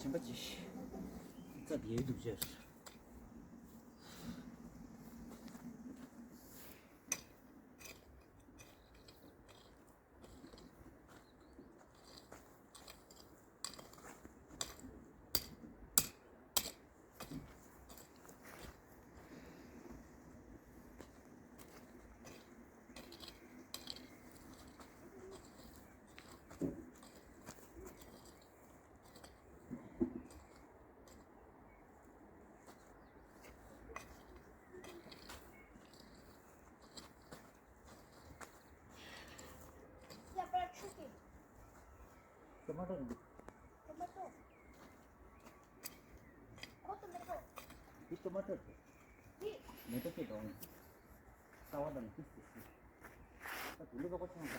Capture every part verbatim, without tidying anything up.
ཆེན་པ་ཅིག་རྩ་དེ་ཡོད་འདུག་ཅེར། Tomato འདི། Tomato. འདི་tomato། འདི་མེ་ཏོག་སྐྱེས་འདུག་རྩ་བ་དང་ཏིས་ཏིས་ཏིས། ད་དུང་འདི་ལོག་པ་ཆང་ད།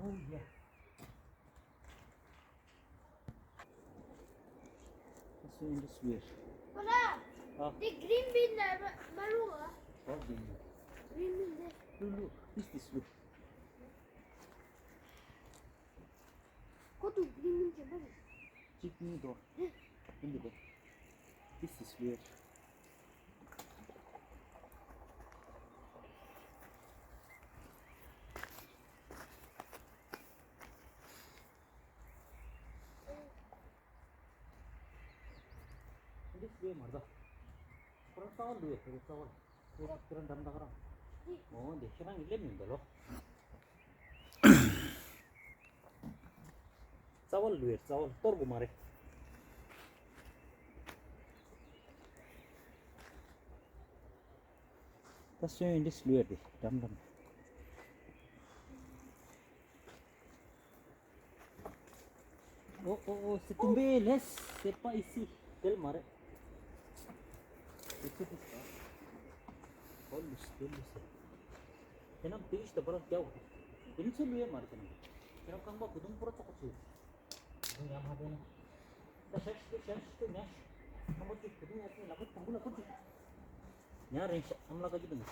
Oh yeah. That's so interesting. Hola. Ah. The green bean, uh, ma-, maroon, uh. What green bean? Green bean, this. Look, look. This, this, look. Go to green bean, jump on. Chicken door. This is weird. འདི་སུའི་མ་རེད། ཁོ་རང་རྩ་བ་ལུས་ཡོད། ཁོ་རང་རྩ་བ་ལ་ཁོ་ཁྱེད་རང་འགྲམ་ད་ག་རང་། འོ་འདི་ཁྱེད་རང་གི་སླེབས་མིན་འདི་ལོ། རྩ་བ་ལུས་ཡོད། རྩ་བ་ལ་གཏོར་དགོས་མ་རེད། ད་སོན་འདི་ལུས་ཡོད་དེ་འགྲམ་འགྲམ། Oh, oh, oh, c'est tombé, laisse, c'est pas ici. དེ་ལ་མ་རེད། དེ་ཚོ་དེ་ཚོ། ཧོལ་ལུས་དེ་ལུས་སེ། དེ་ནམ་དེ་ཡིས་ད་པར་རྒྱག་དེ་ཚོ་ལུས་ཡ་མ་རེད། དེ་ནམ་དེ་ནམ་རྐང་པ་གུ་དུང་པོ་ར་ཙོག་པ་ཆེ། གུ་དུང་ཡ་མ་དེ་ནི། ད་ཤ་ཤི་ཤ་ཤི་ཉ་ཤི། རྐང་པ་གཅིག་གུ་དུང་ཡ་ཚོ་ལག་པ་དང་པོ་ལ་ཁུར་ཅིག་ཉ་རེད་ཤ་ཨམ་ལ་ཀ་ཅི་དང་།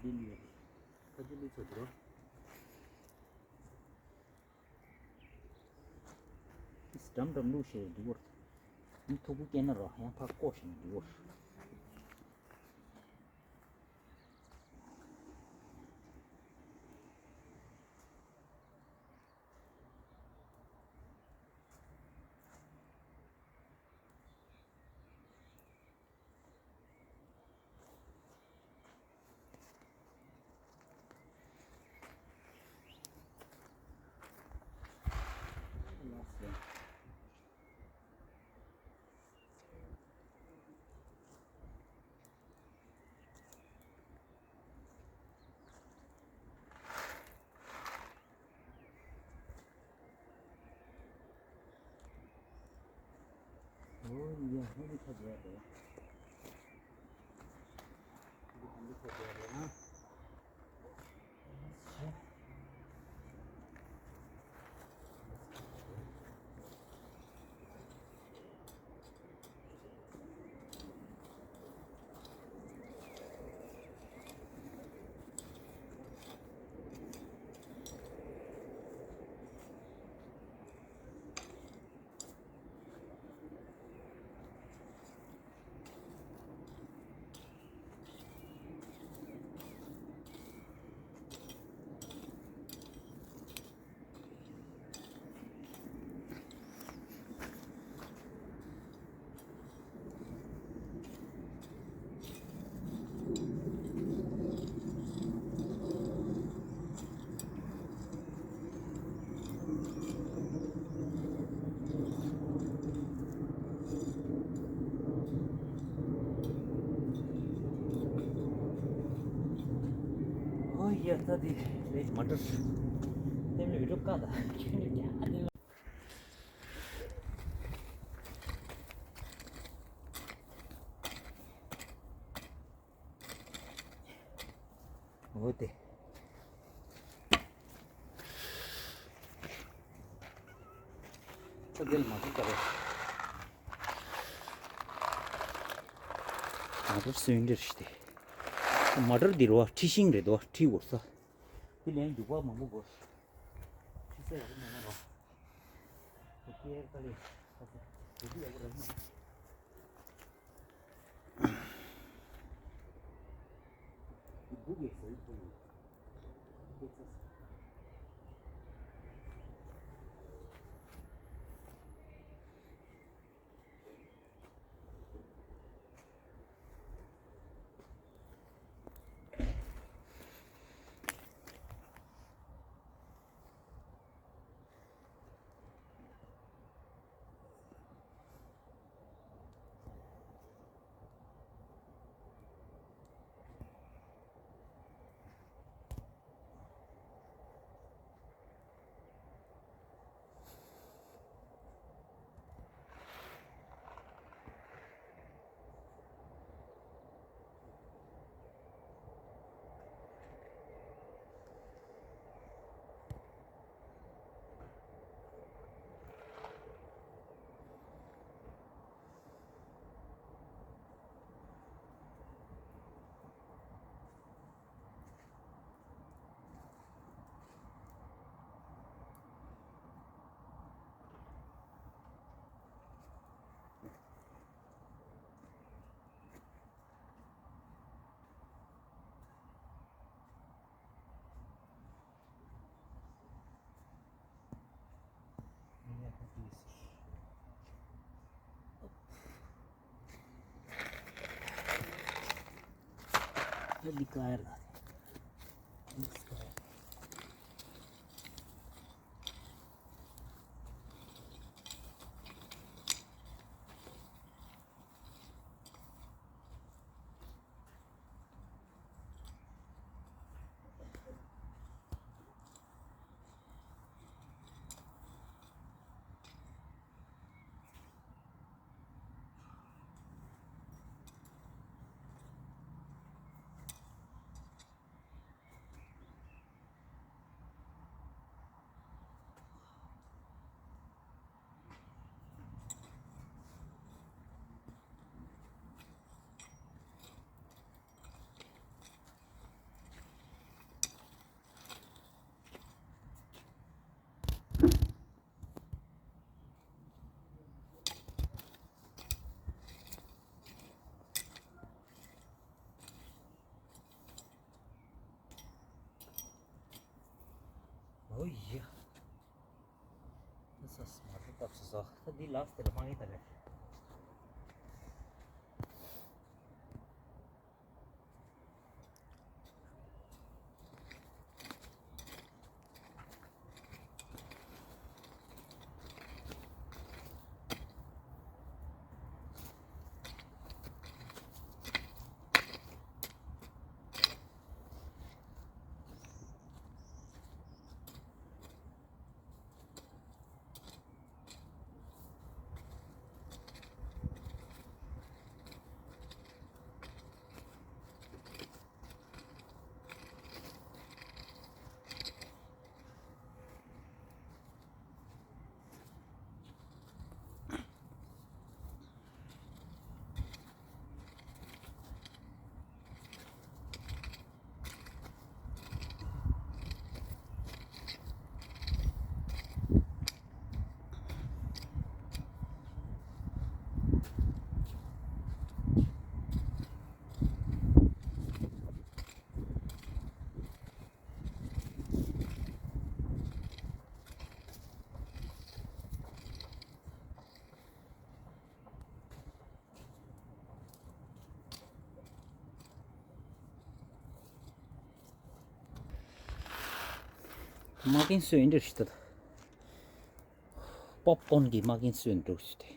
དེ་ལུས་ཡ་དེ། ཁ་ཅིག་ལུས་ཚོ་དེ་རོ། ཨིས་འགྲམ་འགྲམ་བླུགས་ཤེས་འདུག་བར། མི་ཐུག་པོ་སྐྱེས་ན་རོ་ཡང་ཕར་བཀོག་ཤེས་འདུག་བར། Oh, yeah, maybe touch that there. Maybe touch that there, huh? ཨོ་ཡ། ད་དེ་རེད་མ་འགྲོ། དེ་མིན་བི་ཌིའོ་བཀག་ད། ཁྱོད་ནི་རྒྱ་དེ། འོ་དེ། ས་འདིར་མ་ཐུག་ད་རེད། མ་ཊར་སུ་ཡིན་འདྲ་ཞིག་སྟེ། མ་ཊར་འདི་རུ་བ་འཁྲི་ཤིང་རེད་དོ། འཁྲི་འོར་ས། དེ་ལན་རྒྱུག་པ་མང་པོ་དགོས། འཁྲི་ས་ཡག་པོ་མེད་ན་རོ། དེ་ཀེར་ཀ་ལེ། དེ་དུས་ཡག་པོ་རག་མ། Hadi kayar. ཨོ་ཡ། ས་སི་མ་ཐུབ་སྟབས་སུ་སོ། ད་འདི་ལགས་དེ་ལ་མ་ཡིན་ད་རེད། མ་གིན་སོན་འདིར་ཞིག་ཏུ། པོབ་ཀོན་གྱི་མ་གིན་སོན་འདུག་ཞིག་སྟེ།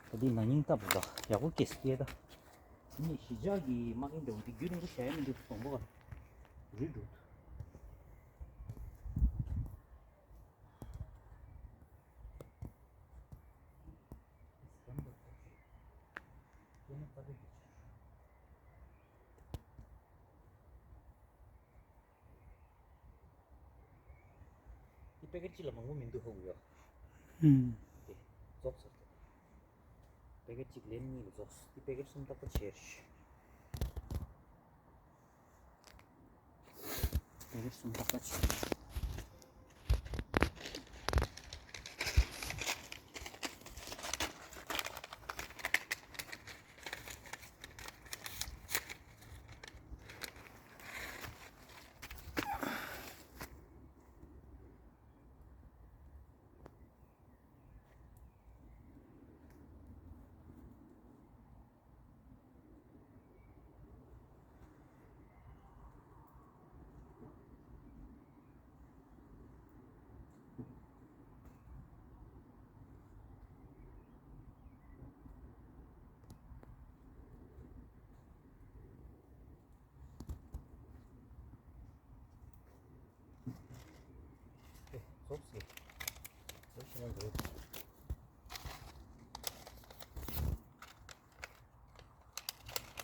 ད་འདི་ན་ནིང་ལྟ་བུ་ལ་ཡག་པོ་སྐྱེས་སྐྱེས་ད། ནི་གཞིས་ཆགས་ཀྱི་མ་གིན་འདྲ་བོ་འདི་རྒྱུན་རིང་པོ་བྱས་མི་འདུག་དང་པོ་ག་རུལ་འགྲོ་འདུག་པེ་ཀེཊ་གཅིག་ལ་མང་པོ་མི་འདུག་ཧ་གོ་ཡོད། ཧུམ། དེ་རྫོགས་ཚར་ཏེ། པེ་ཀེཊ་གཅིག་ལན་གཉིས་ལ་རྫོགས། དེ་པེ་ཀེཊ་གསུམ་ཏག་ཏག་བྱས་རེད། པེ་ཀེཊ་གསུམ་ཏག་ཏག་བྱས་རེད། ཨེ། ཟོག་ཟེ། ཟོག་ཤི་ན་འགྲོ།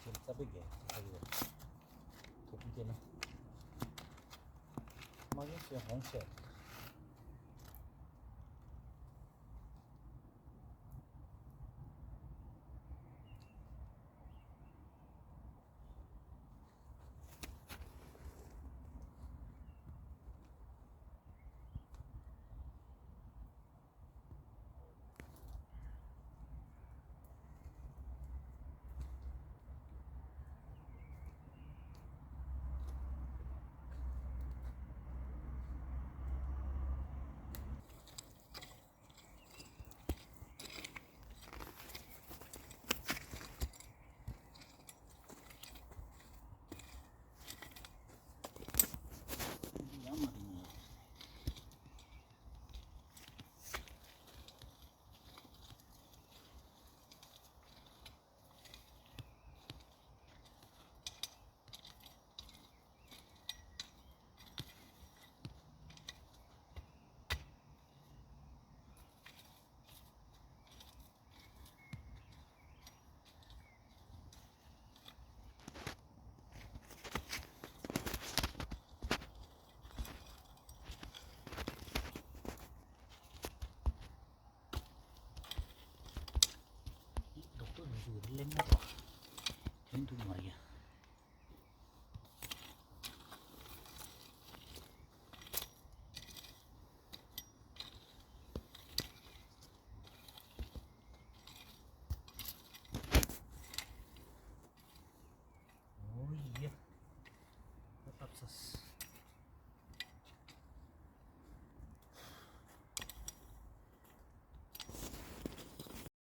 ཁྱེད་རྩ་བའི་རྒྱལ་ཁ་ཡོད། ཐུགས་ཀྱི་ན། མ་ཡིན་ཚེ་ཧོང་ཆེ། རྡོག་རྡོག་མི་འདུག་ལེན་ན་རོ། དོན་འདུག་མ་རེད། ཨོ་ཡ། ད་བཏབ་ཚར།